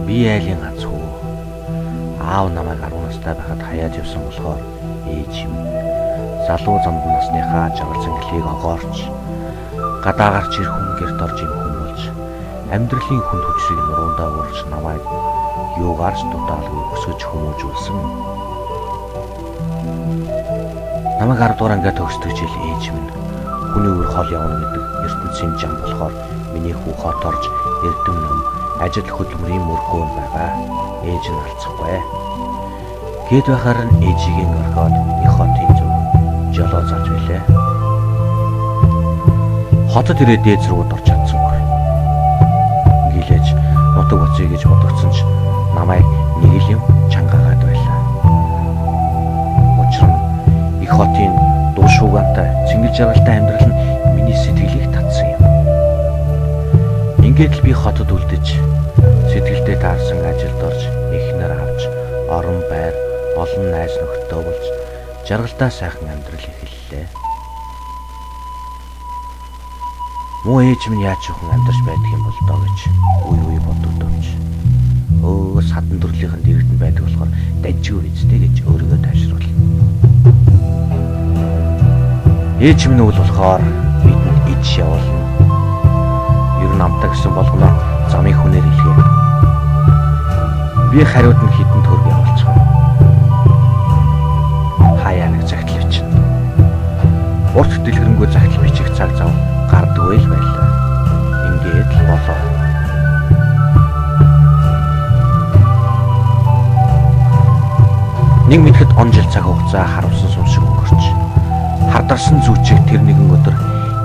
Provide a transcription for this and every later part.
Би айлын ганц хүү. Аав намайг 10 настай байхад хаяад явсан болохоор ээж юм залуу замд насныхаа жаргал цэнгэлийг огоорч гадаа гарч ирэх хүн гэрт орж юм хүн болж амьдралын хүнд хүчрийг нуруундаа уурч намайг юугаарч дутаалгүй өсгөж хүмүүжүүлсэн. Намайг 10 дугаар ангиа төгсдөг жил ээж минь хүний үр хол явна гэдэг ертөнцийн жам болохоор миний хүү хот орж эрдэм ном ажил хөдөлмөрийн мөрхөөн байгаа. Ээж нь алцахгүй. Гээд байхаар нь ээжигээ орхиод их хотын зүг жолоо зарж билээ. Хотод ирээд дээд зэргүүд орж чадсангүй. Гэлээж нутаг буцъя гэж бодогдсон ч намайг нэг л юм чангаагаад байлаа. Учир нь их хотын дуу шуугантай цэнгэл жаргалтай амьдрал нь миний сэтгэлийг татсан юм. Ингээд л би хотод үлдэж сэтгэлдээ таарсан ажилд орж эхнэр авч орон байр олон найз нөхдөд болж жаргалтай сайхан амьдрал эхэллээ. Муу ээж минь яаж хүн амьдарч байдаг юм бол доо гэж үе үе бодогдовч. Өө садан төрлийнхэн дэрэгдэн байдаг болохоор дажгүй үстэй гэж өөрийгөө тайвшруулна. Ээж минь үл болохоор бидэнд иж явуулна. Ер нь амтаа гэсэн болгоно замын хүнээр илгэв. Би хариуд нь хитэн төгрөг явуулчихав. Хаяа нэг загтал бичнэ. Урт дэлгэрэнгүй загтал бичих цаг зав гардаггүй л байлаа. Ингээд л болов. Нэг мэдэхэд он жил цаг хугацаа харамсан сум шиг өнгөрч хардарсан зүүчиг тэр нэгэн өдөр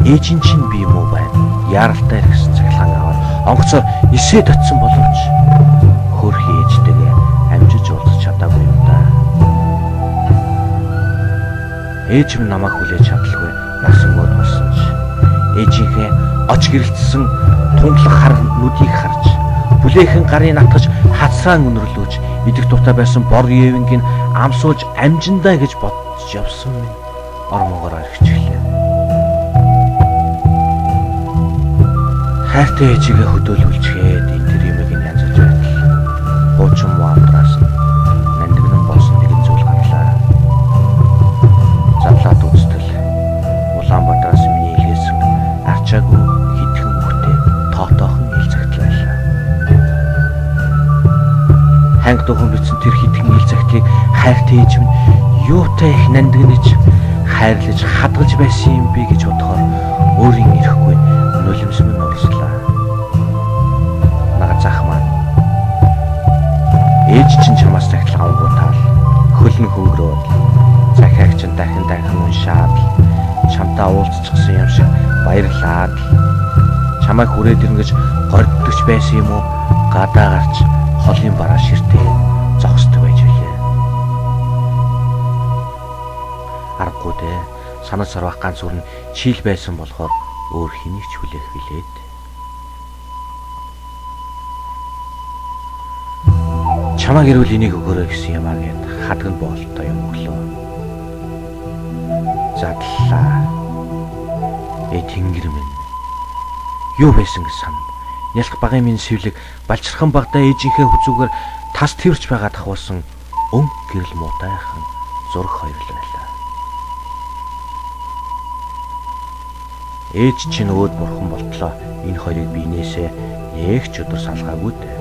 ээжийн чинь би юм уу байна. Яаралтай ирсэн цахилгаан аваад онгоцоор нисээд очисон боловч хөөрхий ээжтэйгээ амжиж уулзах чадаагүй юм да. Ээж минь намайг хүлээж чадалгүй нас өнгөд болсон ч ээжийнхээ оч гэрэлтсэн тунгалаг хар нүдийг харж бүлээхэн гарын натгаж хацраан өнөрлөөж идэх дуртай байсан бор евингийн амсуулж амжиндаа гэж бодож явсан минь ормонгоор орхичихлээ. Хайртай ээжигээ хөдөөлүүлчихэд энэ тэр юмыг нь янзалж байтал хуучин муу амдраас нь нандинан болсон нэгэн зүйл гарлаа. Задлаад үзтэл Улаанбаатараас миний илгээсэн арчаагүй хитгэн хүүхдээ тоотоохон ил цагтл байлаа. Ханг дуухан бичсэн тэр хитгэн ил цагтлыг хайртай ээж минь юутай их нандинаж хайрлаж хадгалж байсан юм бэ гэж бодохоор өөрийн ирэхгүй нулимс минь урслаа. Нага зах маань ээж чинь чамаас захидал авангуутаал хөлн хөнгөрөөд захиаг чинь дахин дахин уншаад чамтай уулзчихсан юм шиг баярлаад чамайг хүрээд ирнэ гэж горддогч байсан юм уу гадаа гарч холын бараа ширтээ зогсдог байж билээ. Аргагүй дээ. Санаж сарвах ганц үр нь чийл байсан болохоор өөр хэнийг ч хүлээх билээд. Чамайг ирвэл энийг өгөөрэй гэсэн юм аа гэд хадган боолтой юм өглөө. Задлаа. Э тэнгэр минь. Юу байсан гэж сан. Нялх багын минь сэвлэг балчирхан багтаа ээжийнхээ хүзүүгээр тас тэрч байгаа тахуулсан өн гэрэл муутайхан зураг хоёр л байлаа. Ээж чинь өөд бурхан болтлоо энэ хоёрыг биенээсээ нэг ч өдөр салгаагүй дээ.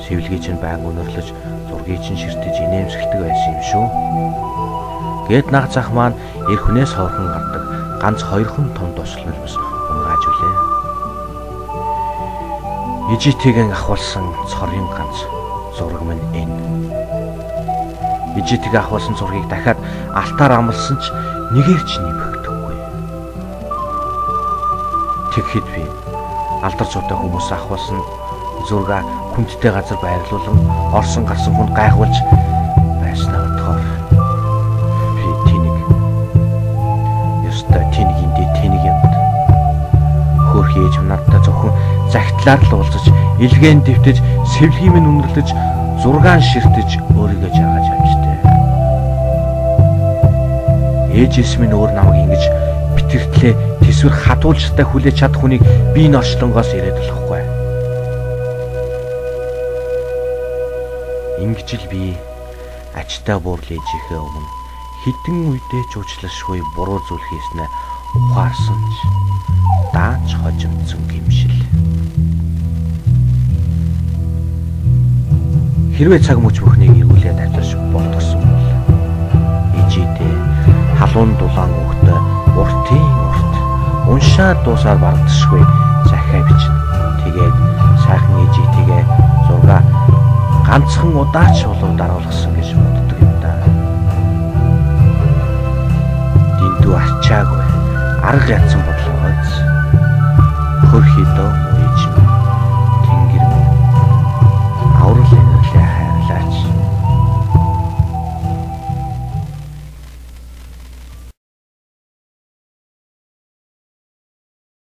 Сэвлэгийг чинь баян өнөрлөж зургийг чинь ширтэж инээмсэглэдэг байсан юм шүү. Гээд наг зах маань эр хүнээс ховорхон гардаг ганц хоёрхон том туслал бас унгааж үлээ. Ижитеген ахуулсан цорын ганц зураг минь энэ. Ижитэг ахуулсан зургийг дахиад алтаар амлсан ч нэгээр ч нэмэгдэхгүй. Тэгэхэд би алдар зуутай хүмүүс ахуулсан зургаа хүндтэй газар байрлуулан орсон гарсан хүн гайхуулж байснаа бодохоор би тэнэг ёстой тэнэг эндээ тэнэг юмд хөөрхий ээж надтай зөвхөн захидлаар л уулзаж илгээн дэвтэж сэвлэгийн минь үнэрлэж зургаан ширтэж өөрийгөө жаргаж амжтай. Ээжээс минь өөр намайг ингэж битэртлээ тэсвэр хатуулжтай хүлээж чадах хүнийг би энэ орчлонгоос ирээд болохгүй. Ингэж л би ачтай буурл ээжийнхээ өмнө хідэн үедээ ч уучлашгүй буруу зүйл хийснээ ухаарсан ч даанч хожимдсон гимшил. Хэрвээ цаг мөч бүхнийг эргүүлээд авчирч болдгосон бол ээжийдээ халуун дулаан өгтөө уртын урт уншаад дуусаар барагдшгүй захиа бичнэ. Тэгээд сайхан ээжийтэйгээ зурга ганцхан удаач болов даруулсан гэж боддог юм да. Дэндүү ачаагүй арга ядсан бодлогоос хөрхидөө